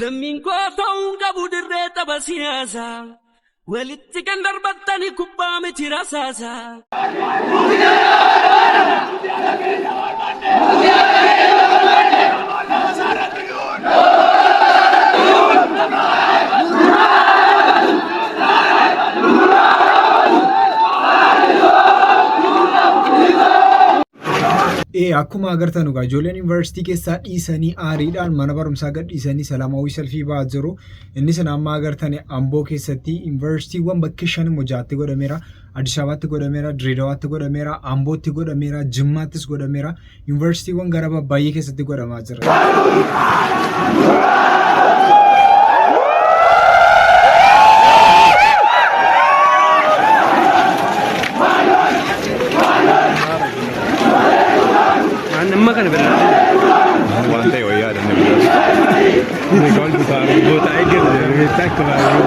Lammiin koo ta'uun qabu dirree tapha siyaasaa. Walitti kan darbattani kubbaa miti rasaasaa. Ee akkuma agartan egaa ijoolleen yuunivarsiitii keessaa dhiisanii aariidhaan mana barumsaa gad dhiisanii salaamaawii salfii ba'aa jiru. Inni sana amma agartan Amboo keessatti yuunivarsiitiiwwan bakka 5 immoo 6tti godhameera. Addis Ababaatti godhameera, Direedawaatti godhameera, Ambootti godhameera, Jimmaattis godhameera. Yuunivarsiitiiwwan gara baay'ee keessatti godhamaa jira. Amma kana biraa. Waan ta'e wayyaa yaadannee biraa.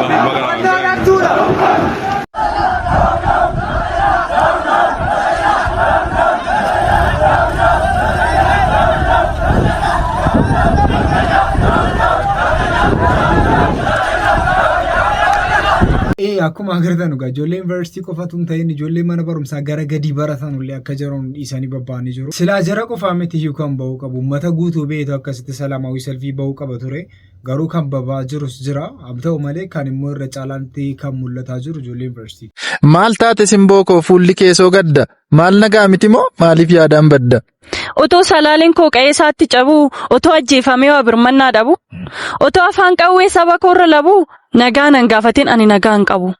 Amma kana waan ta'e. Ee akkuma agartan egaa ijoollee yuunivarsiitii qofatu hin ta'in ijoollee mana barumsaa gara gadii baratan illee akka jiran dhiisanii babba'anii jiru. Silaa jara qofaa miti iyyuu kan ba'uu qabu uummata guutuu beetu akkasitti salaamaawii salfii ba'uu qaba ture. Garuu kan babaa jirus jira. Haa ta'u malee kan immoo irra caalaatti kan mul'ataa jiru ijoollee yuunivarsiitii. Maal taate simboo koo fuulli keessoo gadda maal nagaa miti moo maaliif yaadaan badda? Otoo salaaleen koo qa'ee isaatti cabuu, otoo ajjeefamee waa birmannaa dhabu, otoo afaan qawwee saba koorra labuu, nagaa nan gaafatin ani nagaa hin qabu.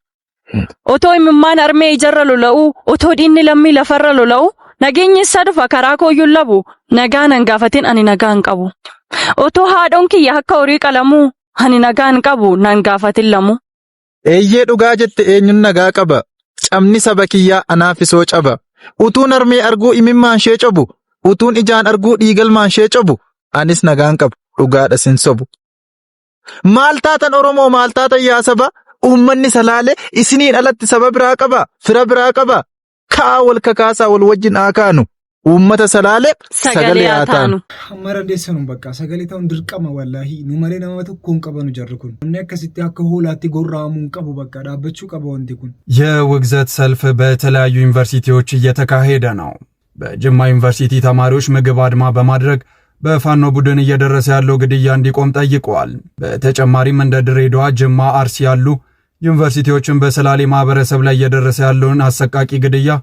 Otoo imimmaan harmee ijarra lola'uu, otoo dhiigni lammii lafarra lola'u, nageenyi eessaa dhufa karaa kooyyuu hin labu, nagaa nan gaafatin ani nagaa hin qabu. Otoo haadhoon kiyya akka horii qalamuu, ani nagaa hin qabu nan gaafatin lamuu. Eeyyee dhugaa jette eenyun nagaa qaba cabni saba kiyyaa anaafisoo caba utuun harmee arguu imimmaan shee cobu utuun ijaan arguu dhiigalmaan shee cobu anis nagaan qabu dhugaadha sin sobu. Maal taatan Oromoo maal taatan yaa saba uummanni salaale isiniin alatti saba biraa qaba fira biraa qaba ka'aa wal kakaasaa wal wajjin haa kaanu uummata salaale sagalee haa taanu. Hamma dandeessanu bakka sagalee ta'uun dirqama wallaahi nu malee nama tokko hin qabanu jarri kun. Namni akkasitti akka hoolaatti gorra'amuu hin qabu bakka dhaabbachuu qaba wanti kun. የውግዘት ሰልፍ በተለያዩ ዩኒቨርሲቲዎች እየተካሄደ ነው። በጅማ ዩኒቨርሲቲ ተማሪዎች ምግብ አድማ በማድረግ በፋኖ ቡድን እየደረሰ ያለው ግድያ እንዲቆም ጠይቀዋል። በተጨማሪም እንደ ድሬዳዋ፣ ጅማ፣ አርሲ ያሉ ዩኒቨርሲቲዎችን በሰላሌ ማህበረሰብ ላይ እየደረሰ ያለውን አሰቃቂ ግድያ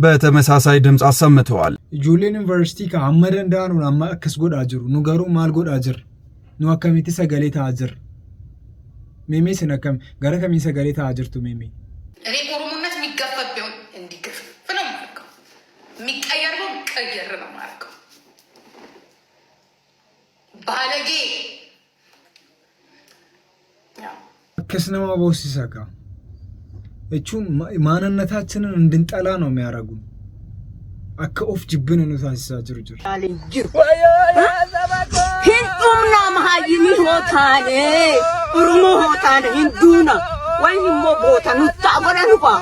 በተመሳሳይ ድምፅ አሰምተዋል። Ijoolleen yuunivarsiitii ka hamma danda'anuun amma akkas godhaa jiru. Nu garuu maal godhaa jirra? Nu akkamitti sagalee ta'aa jirra? Meemee isin akkam gara kamiin sagalee ta'aa jirtu meemee? እኔ ኦሮሞነት የሚገፈፍ ቢሆን እንዲገፍፍ ነው የማደርገው። የሚቀየር ቢሆን ቀየር ነው የማደርገው። ባለጌ Akkas nama boossisa kaa. Jechuun maanannataachinin እንድንጠላ ነው የሚያደርጉን. Akka of jibbinu nu taasisaa jiru jira. Jiru. Hin dhumnaa mahayyimii hoo taane Oromoo hoo taane hin duuna wayin immoo goota nuttaa godhanu faa.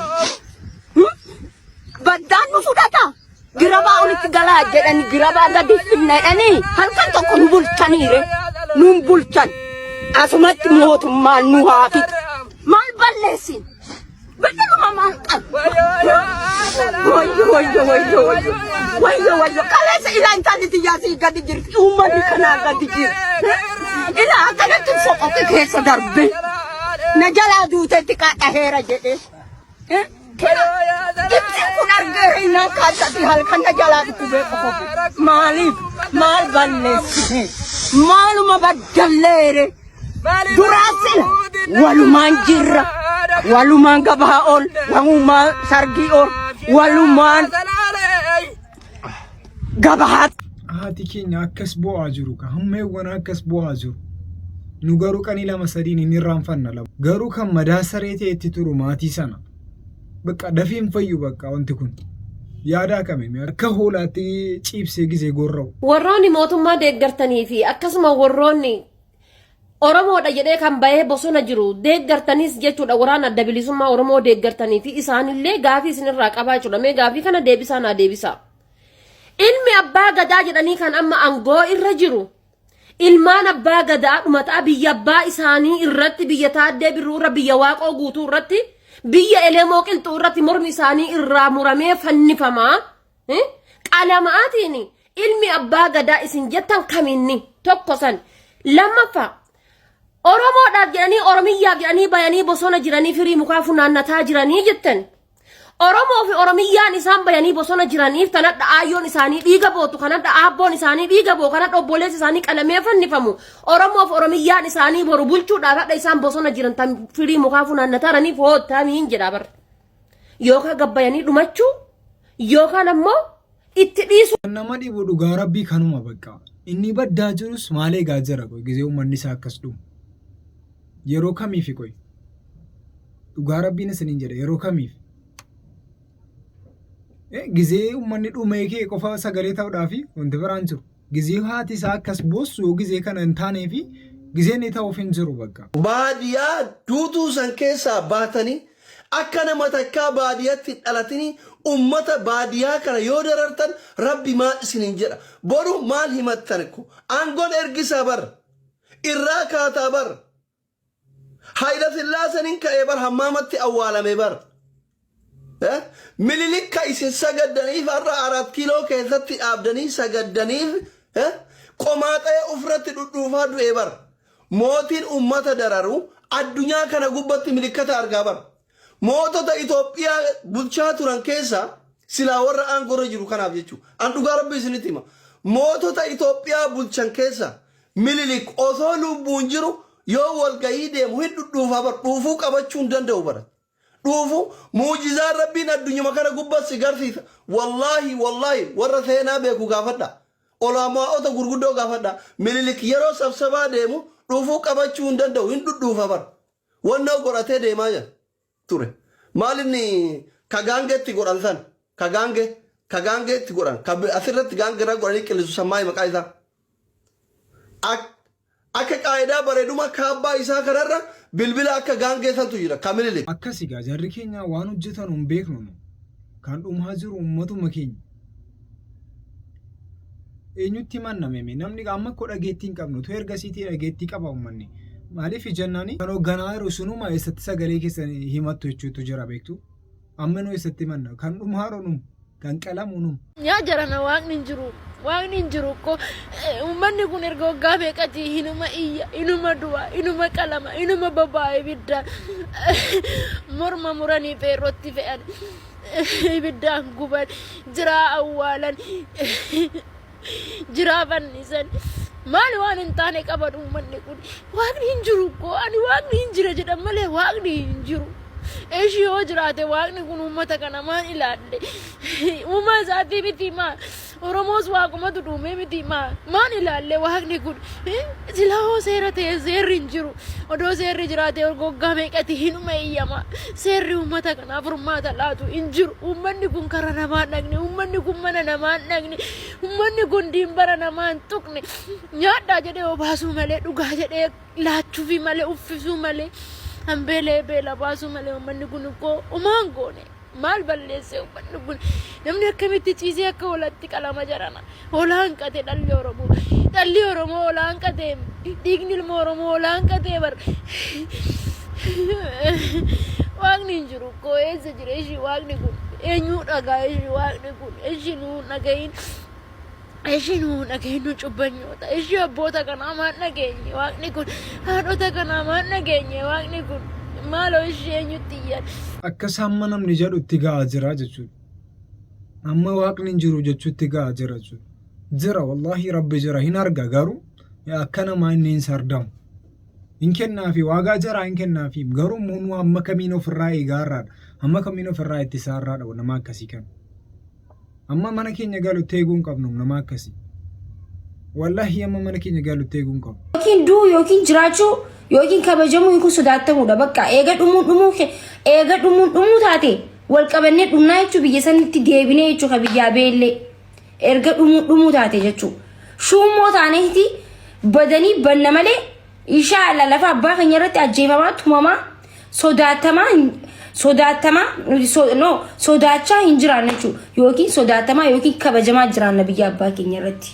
Baddaan nu fudhata. Girabaa olitti galaa jedhani girabaa gadi finna jedhanii halkan tokko nu bulchaniire nun bulchan. Asumatti mootummaan nu haa fixu. Maal balleessin? Badaluma maal qabu? Wayyo wayyo wayyo wayyo wayyo wayyo kaleessa ilaa intalli tiyyaa sii gadi jirti uummanni kanaa gadi jira. Ilaa akkanatti foqoqe keessa darbe na jalaa duutetti qaxaheera jedhee. Ibsi kun argeera innaan kaassati halkan na jalaa dhukkubee qofa. Maaliif maal balleessine? Maaluma baddalleere? Duraa sila walumaan jirra. Walumaan gabaa ol, walumaan sargii ol, walumaan gabaa Haati keenya akkas boo'aa jiru ka hammeewwan akkas boo'aa jiru. Nu garuu qanii lama sadiin hin irraanfanna lama. Garuu kan madaa saree ta'e itti turu maatii sana. Bakka dafee hin fayyu bakka wanti kun. Yaadaa kami akka hoolaatti ciibsee gisee gorra'u. Warroonni mootummaa deeggartanii fi akkasuma warroonni Oromoodha jedhee kan bahee bosona jiru deeggartanis jechuudha waraana adda bilisummaa Oromoo deeggartanii fi isaanillee gaafii isinirraa qabaa jechuudha. Mee gaafii kana deebisaa naa deebisaa. Ilmi abbaa gadaa jedhanii kan amma aangoo irra jiru. Ilmaan abbaa gadaa dhumataa biyya abbaa isaanii irratti biyya Taaddee Birruu irra biyya Waaqoo guutuu irratti biyya Elemoo Qilxuu irratti mormi isaanii irraa muramee fannifamaa. Qalama'aatiin ilmi abbaa gadaa isin jettan kaminni tokko san. Lammaffaa Oromoodhaaf jedhanii Oromiyyaaf jedhanii bayanii bosona jiranii firii mukaa funaannataa jiranii jettan. Oromoo fi Oromiyyaan isaan bayanii bosona jiraniif tanadha aayyoon isaanii dhiiga bootu kanadha aabboon isaanii dhiiga boo kanadha obboleessi isaanii qalamee fannifamu. Oromoo fi Oromiyyaan isaanii boru bulchuudhaaf hadha isaan bosona jiran tan firii mukaa funaannataraniif hoottamiin jedha bar. Yookaan gabbayanii dhumachuu yookaan ammoo itti dhiisuu. Kan nama dhibu dhugaa rabbii kanuma bakka. Inni baddaa jirus maal eegaa jira qoy gizee uummanni isaa akkas dhumu. Yeroo kamiifi qoy. Dhugaa rabbiin isiniin jedha yeroo kamiif. Gizee uummanni dhumee kee qofa sagalee ta'uudhaafi wanti biraan jiru. Gizee haati isaa akkas boossu yoo gizee kana hin taaneefi gizee inni ta'uuf hin jiru bakka. Baadiyaa duutuu san keessaa baatanii akka nama takkaa baadiyatti hin dhalatinii ummata baadiyaa kana yoo darartan Rabbi maal isiniin jedha? Boru maal himattan ko? Aangoon ergisaa bar. Irraa kaataa bar. Hayila Sillaasen hin ka'ee bar hammaamatti awwaalame bar. Eh? Mililik ka isin sagaddaniif har'a Araat Kiiloo keessatti dhaabdanii sagaddaniif eh? Qomaaxee ufirratti dhudhuufaa du'e bar. Mootiin ummata dararu addunyaa kana gubbatti milikkata argaa bar. Mootota Itoophiyaa bulchaa turan keessa silaa warra aangorra jiru kanaaf jechuudha. An dhugaa rabbi isinitti hima. Mootota Itoophiyaa bulchan keessa Mililik osoo lubbuun jiru yoo walgahii deemu hin dhudhuufaa bar dhuufuu qabachuu hin danda'u bara. Dhuufuu muujizaan rabbiin addunyuma kana gubbas si garsiisa. Wallaahi wallaahi warra seenaa beeku gaafadha. Olaamaa'ota gurguddoo gaafadha. Mililik yeroo sabsabaa deemu dhuufuu qabachuu hin danda'u hin dhudhuufa bar. Wannoo godhatee deemaa jira ture. Maal inni ka gaangeetti godhan san ka gaangee ka gaangeetti godhan ka asirratti gaangee irra godhanii qillisu san maali maqaa isaa? Akka qaayidaa bareeduma kaabbaa isaa kanarra bilbila akka gaangee santu jira ka Minilik. Akkasi egaa jarri keenya waan hojjetanu hin beeknu nu. Kan dhumaa jiru uummatuma keenya. Eenyutti himanna meme namni amma akkoo dhageettii hin qabnu utuu ergasiitii dhageettii qaba uummanni. Maaliif jennaani kan hoogganaa jiru sunuma eessatti sagalee keessan himattu jechuutu jira beektu. Amma nu eessatti himanna kan dhumaa jiru numa kan qalamu numa. Yaa jarana waaqni hin jiru. Waaqni hin jiru ko uummanni kun erga waggaa meeqatii hinuma iyya, hinuma du'a, hinuma qalama, hinuma boba'a ibiddaan morma muranii feerrootti fe'an ibiddaan guban jiraa awwaalan jiraa fannisan maali waan hin taane qaban uummanni kun waaqni hin jiru ko ani waaqni hin jira jedhan malee waaqni hin jiru. Eshi yoo jiraate waaqni kun uummata kana maan ilaalle? Uumaa isaatii miti maa? Oromoos waaqumatu dhuumee miti maa? Maan ilaalle waaqni kun? Silaa hoo seera ta'e seerri hin jiru. Odoo seerri jiraate waggaa meeqati hinuma eeyyama. Seerri uummata kanaaf furmaata laatu hin jiru. Uummanni kun kara namaa hin dhaqne. Uummanni kun mana namaa hin dhaqne. Uummanni kun diimbara namaa hin tuqne. Nyaadhaa jedhee obaasuu malee dhugaa jedhee laachuufii malee uffisuu malee kan beela'ee beela baasuu malee uummanni kun koo umaan goone maal balleesse uummanni kun namni akkamitti ciisee akka hoolatti qalama jarana hoolaa hanqate dhalli oromoo dhalli oromoo hoolaa hanqate dhiigni ilma oromoo hoolaa hanqate bar waaqni hin jiru koo eessa jira ishii waaqni kun eenyuu dhagaa ishii waaqni kun ishii nuu dhagahin Ishii nu dhageenyu cubbanyoota. Ishii abboota kanaa maal dhageenye waaqni kun. Haadhota kanaa maal dhageenye waaqni kun. Maaloo ishii eenyutti iyyan. Akkas hamma namni jedhutti ga'aa jira jechuudha. Amma waaqni hin jiru jechuutti ga'aa jira jechuudha. Jira wallaahi rabbi jira hin arga garuu akka namaa inni hin sardamu. Hin kennaafi waagaa jaraa hin kennaafi garuu immoo nu hamma kamiin ofirraa eegaa irraadha. Hamma kamiin ofirraa ittisaa irraadha nama akkasii kana. Amma mana keenya galutti eeguu hin qabnu nama akkasii. Wallahi amma mana keenya galutti eeguu hin qabnu. Yookiin du'uu yookiin jiraachuu yookiin kabajamuu yookiin sodaatamuudha bakka eega dhumuun dhumuu eega dhumuun dhumuu taate wal qabannee dhumnaa jechuu biyya sanitti deebinee jechuu ka biyyaa beellee erga dhumuun dhumuu taate jechuu shuummoo taaneeti badanii banna malee Inshaa Allah lafa abbaa keenya irratti ajjeefamaa tumamaa sodaatamaa sodaatamaa no sodaachaa hin jiraanne jechuudha yookiin sodaatamaa yookiin kabajamaa jiraanna biyya abbaa keenya irratti.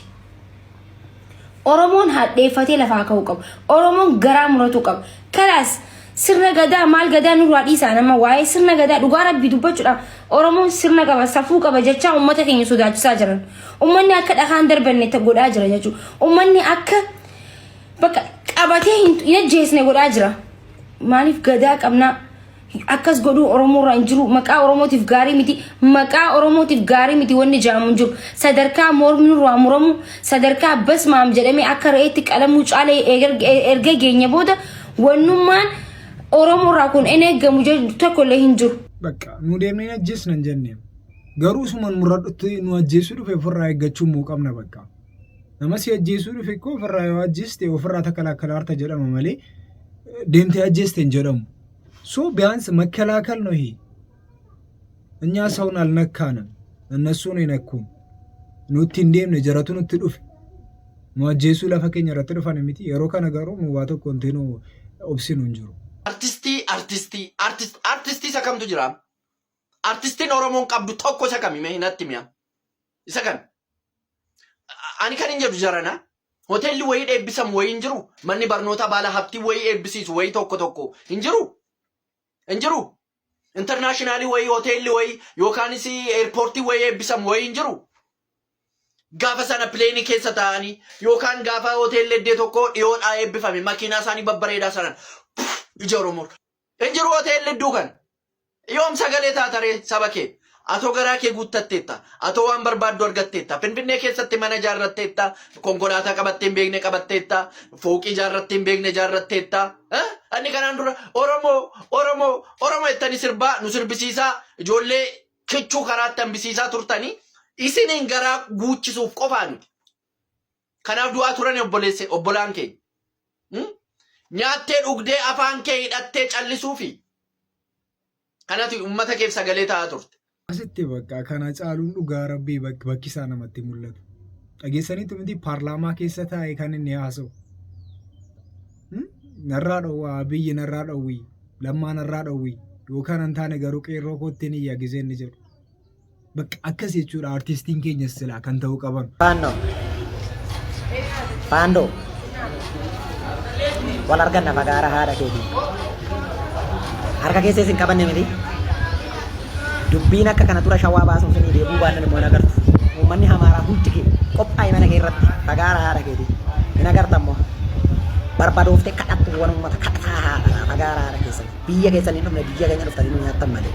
Oromoon hadheeffatee lafaa ka'uu qaba. Oromoon garaa muratuu qaba. Kalaas sirna gadaa maal gadaa nurraa dhiisaa nama waa'ee sirna gadaa dhugaa rabbii dubbachuudhaaf Oromoon sirna qaba safuu qaba jechaa uummata keenya sodaachisaa jiran. Uummanni akka dhakaan darbanne godhaa jira jechuudha. Uummanni akka bakka qabatee hin ajjeesne godhaa jira. Maaliif gadaa qabnaa? Akkas godhuu Oromoo irraa hin jiru. Maqaa Oromootiif gaarii miti. Maqaa Oromootiif gaarii miti wanni jedhamu hin jiru. Sadarkaa mormi nurraa muramu, sadarkaa basmaam jedhamee akka re'eetti qalamuu caalee erga geenye booda wannummaan Oromoo irraa kun hin eeggamu jedhu tokko illee hin jiru. Bakka nu deemnee hin ajjeesna hin jenne. Garuu suman murradhutti nu ajjeesuu dhufe ofirraa eeggachuu immoo qabna bakka. Nama si ajjeesuu dhufe koo ofirraa yoo ajjeeste ofirraa takalaakalaarta jedhama malee deemtee ajjeeste hin jedhamu. So ቢያንስ መከላከል ነው ይሄ። እኛ ሰውን አልነካንም፣ እነሱ ነው የነኩን። Nutti hin deemne jaratu nutti dhufe. Nu ajjeesuu lafa keenya irratti dhufan miti. Yeroo kana garuu nu waa tokko wanti nu obsinu hin jiru. Artistii artistii artist artistii isa kamtu jira? Artistiin Oromoon qabdu tokko isa kami mee natti mi'a? Isa kami? Ani kan hin jedhu jarana. Hoteelli wayii eebbisamu wayii hin jiru. Manni barnoota baala habtii wayii eebbisiisu wayii tokko tokko hin jiru. Hin jiru. International wayii hoteelli wayii yookaanis airportii wayii eebbisamu wayii hin jiru. Gaafa sana planeii keessa taa'anii yookaan gaafa hoteelli iddoo tokko dhiyoodhaa eebbifame makiinaa isaanii babbareedaa sanan ija Oromoo. Hin jiru hoteelli iddoo kana. Yoom sagalee taataree saba kee? Atoo garaa kee guuttatteetta. Atoo waan barbaaddu argatteetta. Finfinnee keessatti mana ijaarratteetta. Konkolaataa qabattee hin beekne qabatteetta. Fooqii ijaarrattee hin beekne ijaarratteetta. Inni kanaan dura Oromoo, Oromoo, Oromoo jettanii sirbaa nu sirbisiisaa ijoollee kichuu karaatti hambisiisaa turtanii isiniin garaa guuchisuuf qofaa nuti. Kanaaf du'aa turan obboleesse obbolaan keenya. Nyaattee dhugdee afaan kee hidhattee callisuufi. Kanatu uummata keef sagalee ta'aa turte. Asitti bakka kana caaluun dhugaa rabbii bakki isaa namatti mul'atu. Dhageessaniitu miti paarlaamaa keessa taa'e kan inni haasa'u. Narraa dhowwaa biyyi narraa dhowwii lammaa narraa dhowwii yookaan hin taane garuu qeerroo kootti ni iyya gizee inni jedhu. Bakka akkas jechuudha artistiin keenya silaa kan ta'uu qaban. Faannoo. Faandoo. Wal arganna fagaara haadha keetii. Harka keessa isin qabanne miti. Dubbiin akka kana dura shawaa baasuun sinii deebuu baannan immoo hin agartu. Uummanni Amaaraa hundi kee qophaa'e mana kee irratti fagaara haadha keetii. Hin agarta immoo. Barbadooftee kadhattuuwwan uummata kadhataa haadha fagaara haadha keessan. Biyya keessan hin dhufne biyya keenya dhuftanii nu nyaattan malee.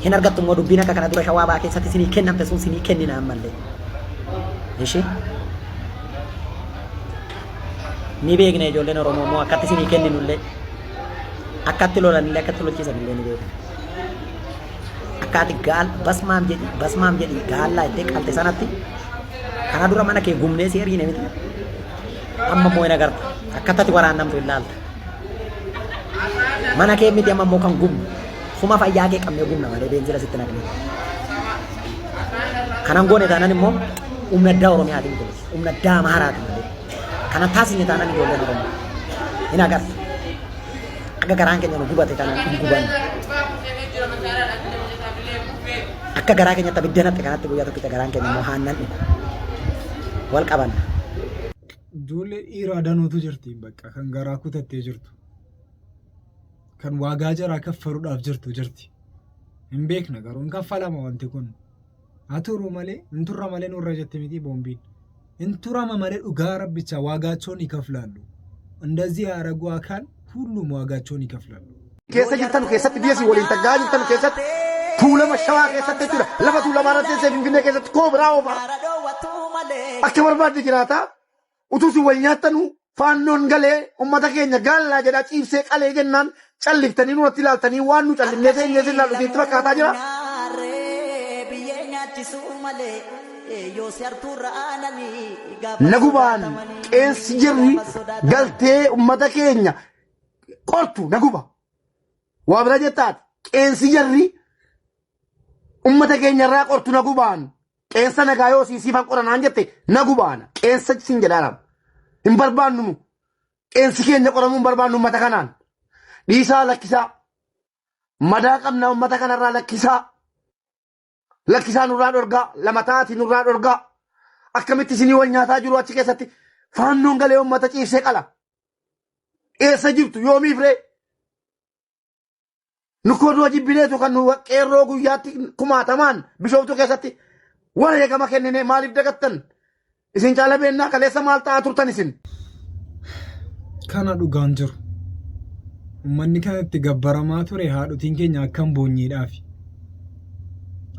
Hin argattu immoo dubbiin akka kana dura shawaa baa keessatti sinii kennamte sun sinii kennina ammallee. Ishi. Ni beekna ijoolleen Oromoo immoo akkatti sinii kenninullee akkatti lolanillee akkatti lolchiisanillee ni beekna. Akka ati gaal basmaam jedhi basmaam jedhi gaallaa ittee qalte sanatti kana dura mana kee gumnee si ergine miti. Amma immoo hin agarta. Akkatti ati waraannamtu hin laalta. Mana kee miti amma immoo kan gumnu. Suma fayyaa kee qabnee gumna malee beenzila sitti naqnee. Kanan goone taanaan immoo humna addaa Oromiyaatiin miti. Humna addaa Amaaraatiin malee. Kana taasisne taanaan ijoolleen Oromoo hin agarta. Akka garaan keenya nu gubate kanaan hin gubannu. Akka garaa keenyatti abidda naqxe kanatti guyyaa tokkicha garaan keenya immoo haannan dhuga. Wal qabanna. Ijoollee dhiiraa danuutu jirti bakka kan garaa kutattee jirtu. Kan waagaa jaraa kaffaluudhaaf jirtu jirti. Hin beekna garuu hin kaffalama wanti kun. Haa turu malee hin turra malee nurra jette miti boombiin. Hin turama malee dhugaa rabbichaa ዋጋቸውን ይከፍላሉ። እንደዚህ ያደረጉ አካል ሁሉም ዋጋቸውን ይከፍላሉ። Keessa jirtan keessatti biyya si waliin taggaa jirtan keessatti tuulama shawaa keessatti jechuudha. Lafa tuulamaa irratti teessee Finfinnee keessatti koo biraa oofaa. Akka barbaadde jiraata. Utuu si wal nyaattanuu faannoon galee ummata keenya gaallaa jedhaa ciibsee qalee jennaan calliftanii nurratti ilaaltanii waan nu callifnee teenyee sin ilaallu isinitti fakkaataa jira. Nagubaan qeensi jirri galtee ummata keenya qortu naguba. Waa bira jettaati qeensi jarri ummata keenya irraa qortu nagubaan qeensa nagaa yoo siifan qoranaan jette nagubaana qeensa sin jedhaanam. Hin barbaannu nu qeensi keenya qoramuu hin barbaannu ummata kanaan. Dhiisaa lakkisaa madaa qabna ummata kanarraa lakkisaa. Lakkisaa nurraa dhorgaa lama taati nurraa dhorgaa. Akkamitti isinii wal nyaataa jiru achi keessatti faannoon galee uummata ciibsee qala. Eessa jirtu yoomiif ree? Nu kodoo jibbineetu kan nu qeerroo guyyaatti kumaatamaan bishooftuu keessatti wareegama kennine maaliif dagattan? Isin caala beennaa kaleessa maal ta'aa turtan isin? Kana dhugaan jiru. Uummanni kan itti gabbaramaa ture haadhotiin keenya akka hin boonyeedhaafi.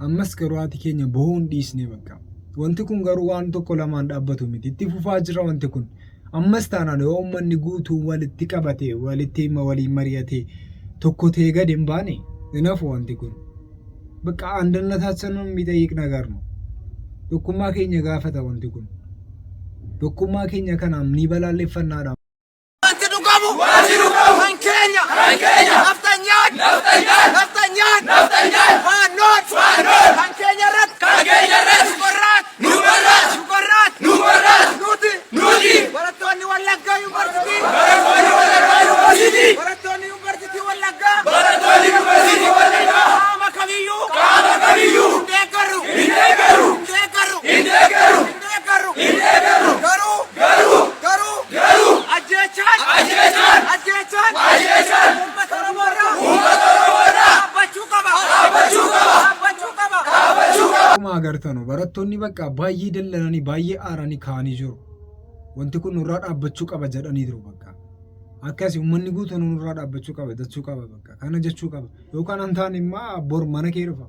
Ammas garuu haati keenya bohuu hin dhiisne bakka. Wanti kun garuu waan tokko lamaan dhaabbatu miti. Itti fufaa jira wanti kun. Ammas taanaan yoo uummanni guutuun walitti qabate walitti hima waliin mari'ate tokko ta'ee gadi hin baane hin hafu wanti kun. በቃ አንድነታችንን የሚጠይቅ ነገር ነው። Tokkummaa keenya gaafata wanti kun. Tokkummaa keenya kanaaf ni balaaleffannaadha. Wanti dhugamu. Wanti dhugamu. Kan keenya. Kan keenya. Naftanyaan. Naftanyaan. Naftanyaan. Naftanyaan. Faannoon. Faannoon. Kan keenya irratti. Kan keenya irratti. Nu qorraat. Nu qorraat. Nu qorraat. Nu qorraat. Nuti. Nuti. Barattoonni Wallaggaa Yuunivarsiitii. Barattoonni Wallaggaa Yuunivarsiitii. Barattoonni Yuunivarsiitii Wallaggaa. Barattoonni Yuunivarsiitii Wallaggaa. Qaama kamiyyuu. Qaama kamiyyuu. Hin deeggarru. Hin deeggarru. Hin deeggarru. Hin deeggarru. Hin deeggarru. Hin deeggarru. Garuu. Garuu. Garuu. Garuu. Ajjeechaan. Ajjeechaan. Ajjeechaan. Ajjeechaan. Uummata Oromoo irraa. Uummata Oromoo irraa. Dhaabbachuu qaba. Dhaabbachuu qaba. Dhaabbachuu qaba. Dhaabbachuu qaba. Akkuma agartanu barattoonni bakka baay'ee dallananii baay'ee aaranii ka'anii jiru. Wanti kun nurraa dhaabbachuu qaba jedhanii jiru bakka. Akkasi uummanni guutuun nurraa dhaabbachuu qaba jechuu qaba bakka. Kana jechuu qaba. Yookaan an taane immoo bor mana kee dhufa.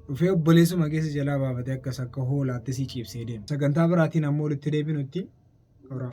Dhufee obboleessuma keessa jalaa baafatee akkas akka hoolaatti si ciibsee deema. Sagantaa biraatiin ammoo walitti deebinutti horaa.